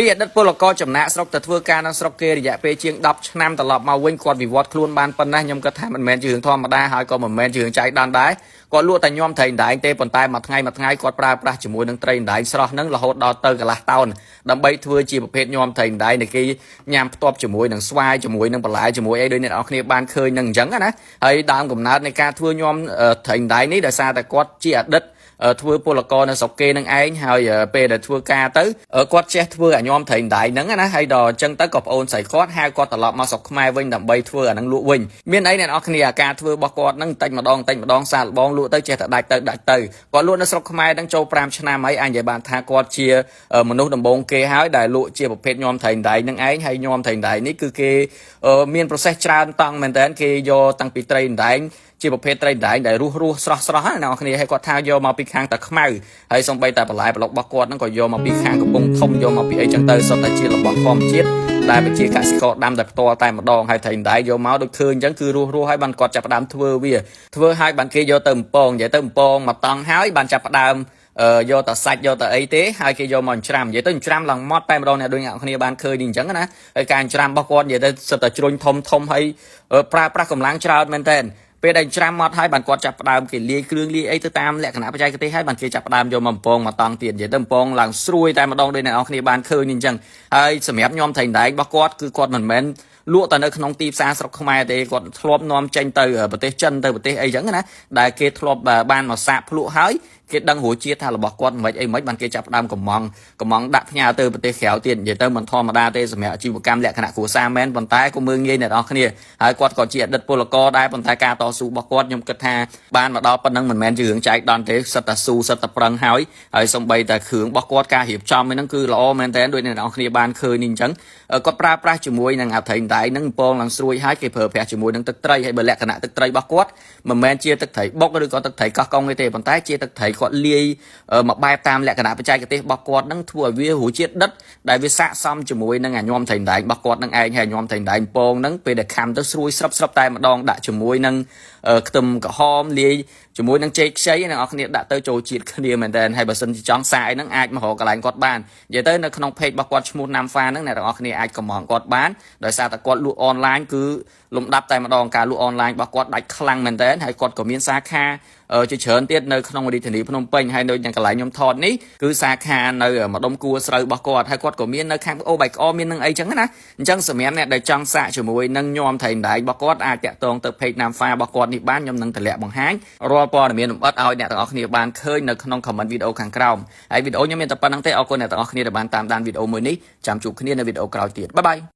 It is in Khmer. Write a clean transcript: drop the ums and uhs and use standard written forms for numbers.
ពីអតីតពលករចំណាកស្រុកទៅធ្វើការនៅស្រុកគេរយៈពេលជាង10ឆ្នាំត្រឡប់មកវិញគាត់វិវត្តខ្លួនបានប៉ុណ្ណេះខ្ញុំគិតថាមិនមែនជារឿងធម្មតាហើយក៏មិនមែនជារឿងចៃដន្យដែរគាត់លក់តែញោមត្រីអណ្ដែងទេប៉ុន្តែមួយថ្ងៃមួយថ្ងៃគាត់ប្រើប្រាស់ជាមួយនឹងត្រីអណ្ដែងស្រស់ហ្នឹងរហូតដល់ទៅកន្លះតោនដើម្បីធ្វើជាប្រភេទញោមត្រីអណ្ដែងដែលគេញ៉ាំផ្ទាប់ជាមួយនឹងស្វាយជាមួយនឹងបន្លែជាមួយអីដូចអ្នកនរគ្នាបានឃើញនឹងអញ្ចឹងណាហើយដើមកំណើតនៃការធ្វើញោមត្រីអណ្ដែងនេះដោយសារតែគាត់ជាអតីត ធ្វើពលករនៅស្រុកគេនឹងឯងហើយពេលដែលធ្វើការទៅគាត់ចេះធ្វើអាញោមត្រីអណ្ដែងហ្នឹងណាហើយដល់អញ្ចឹងទៅក៏ប្អូនស្រីគាត់ហៅគាត់ត្រឡប់មកស្រុកខ្មែរវិញដើម្បីធ្វើអាហ្នឹងលក់វិញមានអីអ្នកនរគ្នាអាការធ្វើរបស់គាត់ហ្នឹងតិចម្ដងតិចម្ដងសាកល្បងលក់ទៅចេះតែដាច់ទៅដាច់ទៅគាត់លក់នៅស្រុកខ្មែរហ្នឹងចូល5ឆ្នាំហើយអាចនិយាយបានថាគាត់ជាមនុស្សដំបូងគេហើយដែលលក់ជាប្រភេទញោមត្រីអណ្ដែងហ្នឹងឯងហើយញោមត្រីអណ្ដែងនេះគឺគេមាន process ច្រើនតង់មែនតើគេយកតាំងពីត្រីអណ្ដែងជាប្រភេទត្រីដែងដែលរស់រស់ស្រស់ស្រស់ណាអ្នកនរគ្នាហើយគាត់ថាយកមកពីខាងតាខ្មៅហើយសំបីតែបន្លែប្លុករបស់គាត់ហ្នឹងក៏យកមកពីខាងកំពង់ធំយកមកពីអីចឹងទៅសុទ្ធតែជារបស់ធម្មជាតិដែលប្រជាកសិករដាំតែផ្ទាល់តែម្ដងហើយត្រីដែងយកមកដូចឃើញអញ្ចឹងគឺរស់រស់ហើយបានគាត់ចាប់ផ្ដើមធ្វើវាធ្វើឲ្យបានគេយកទៅបំពងនិយាយទៅបំពងមកតង់ហើយបានចាប់ផ្ដើមយកតែសាច់យកតែអីទេហើយគេយកមកអញ្ច្រាំនិយាយទៅអញ្ច្រាំឡើងម៉ត់តែម្ដងអ្នកដូចអ្នកគ្នាបានឃើញនេះអញ្ចឹងណាហើយការអញ្ច្រាំរបស់គាត់និយាយទៅសិតតែជ្រុញធំធំហើយប្រើប្រាស់កម្លាំងច្រើនមែនតើពេលដែលច្រាំម៉ត់ហើយបានគាត់ចាប់ផ្ដើមគេលាយគ្រឿងលាយអីទៅតាមលក្ខណៈបច្ចេកទេសហើយបានគេចាប់ផ្ដើមយកមកបំពងមកតង់ទៀតនិយាយទៅបំពងឡើងស្រួយតែម្ដងដូចអ្នកនរគ្នាបានឃើញនេះអញ្ចឹងហើយសម្រាប់ញោមត្រីដែងរបស់គាត់គឺគាត់មិនមែនលក់តែនៅក្នុងទីផ្សារស្រុកខ្មែរទេគាត់ធ្លាប់នាំចេញទៅប្រទេសចិនទៅប្រទេសអីចឹងណាដែលគេធ្លាប់បានមកសាកភ្លក់ហើយគេដឹងរសជាតិថារបស់គាត់មិនអីមិនបានគេចាប់ផ្ដើមកំងកំងដាក់ផ្ញើទៅប្រទេសក្រៅទៀតនិយាយទៅមិនធម្មតាទេសម្រាប់អាជីវកម្មលក្ខណៈគ្រួសារមែនប៉ុន្តែក៏មើងងាយអ្នកនរគ្នាហើយគាត់ក៏ជាអតីតពលករដែរប៉ុន្តែការតស៊ូរបស់គាត់ខ្ញុំគិតថាបានមកដល់ប៉ុណ្ណឹងមិនមែនជារឿងចែកដន្យទេសិតតែស៊ូសិតតែប្រឹងហើយហើយសំបីតែគ្រឿងរបស់គាត់ការរៀបចំហ្នឹងគឺល្អមែនតើដូចអ្នកនរគ្នាបានឃើញនេះអញ្ចឹងគាត់ប្រើប្រាស់ជាមួយនឹងអត្រីដៃហ្នឹងពងឡើងស្រួយហើយគេប្រើប្រាស់ជាមួយនឹងទឹកត្រីហើយបើលក្ខណៈទឹកត្រីរបស់គាត់មិនមែនជាទឹកត្រីបុកឬក៏ទឹកត្រីកោះកុងទេប៉ុន្តែជាទឹកត្រីគាត់លាយមកបែបតាមលក្ខណៈបច្ចេកទេសរបស់គាត់ហ្នឹងធ្វើឲ្យវារសជាតិដិតដែលវាស័ក្តិសមជាមួយនឹងអាញោមត្រីដែងរបស់គាត់នឹងឯងហើយញោមត្រីដែងពងហ្នឹងពេលដែលខាំទៅស្រួយស្រាប់ស្រាប់តែម្ដងដាក់ជាមួយនឹងខ្ទឹមក្រហមលាយជាមួយនឹងចេកខ្ចីអ្នកនរគ្នាដាក់ទៅចូលជាតិគ្នាមែនតើហើយបើសិនជាចង់សាអីហ្នឹងអាចមករកកន្លែងគាត់បាននិយាយទៅនៅក្នុង page របស់គាត់ឈ្មោះណាំហ្វាហ្នឹងអ្នកទាំងអស់គ្នាអាចកំងគាត់បានដោយសារតែគាត់លក់អនឡាញគឺលំដាប់តែម្ដងការលក់អនឡាញរបស់គាត់ដាច់ខ្លាំងមែនតើហើយគាត់ក៏មានសាខាជាច្រើនទៀតនៅក្នុងរាជធានីភ្នំពេញហើយនៅយ៉ាងកន្លែងខ្ញុំថតនេះគឺសាខានៅម្ដុំគួរស្រូវរបស់គាត់ហើយគាត់ក៏មាននៅខាងអូបែកក្អមាននឹងអីចឹងណាអញ្ចឹងសម្រាប់អ្នកដែលចង់សាកជាមួយនឹងញោមត្រីដែងរបស់គាត់អាចតាក់ទងទៅ page ណាំហ្វារបស់គាត់នេះបានខ្ញុំនឹងតម្លាក់បង្ហាញរាល់ព័ត៌មានលម្អិតឲ្យអ្នកទាំងអស់គ្នាបានឃើញនៅក្នុង comment វីដេអូខាងក្រោមហើយវីដេអូខ្ញុំមានតែប៉ុណ្្នឹងទេអរគុណអ្នកទាំងអស់គ្នាដែលបានតាមដានវីដេអូមួយនេះចាំជួបគ្នានៅវីដេអូក្រោយទៀត bye bye.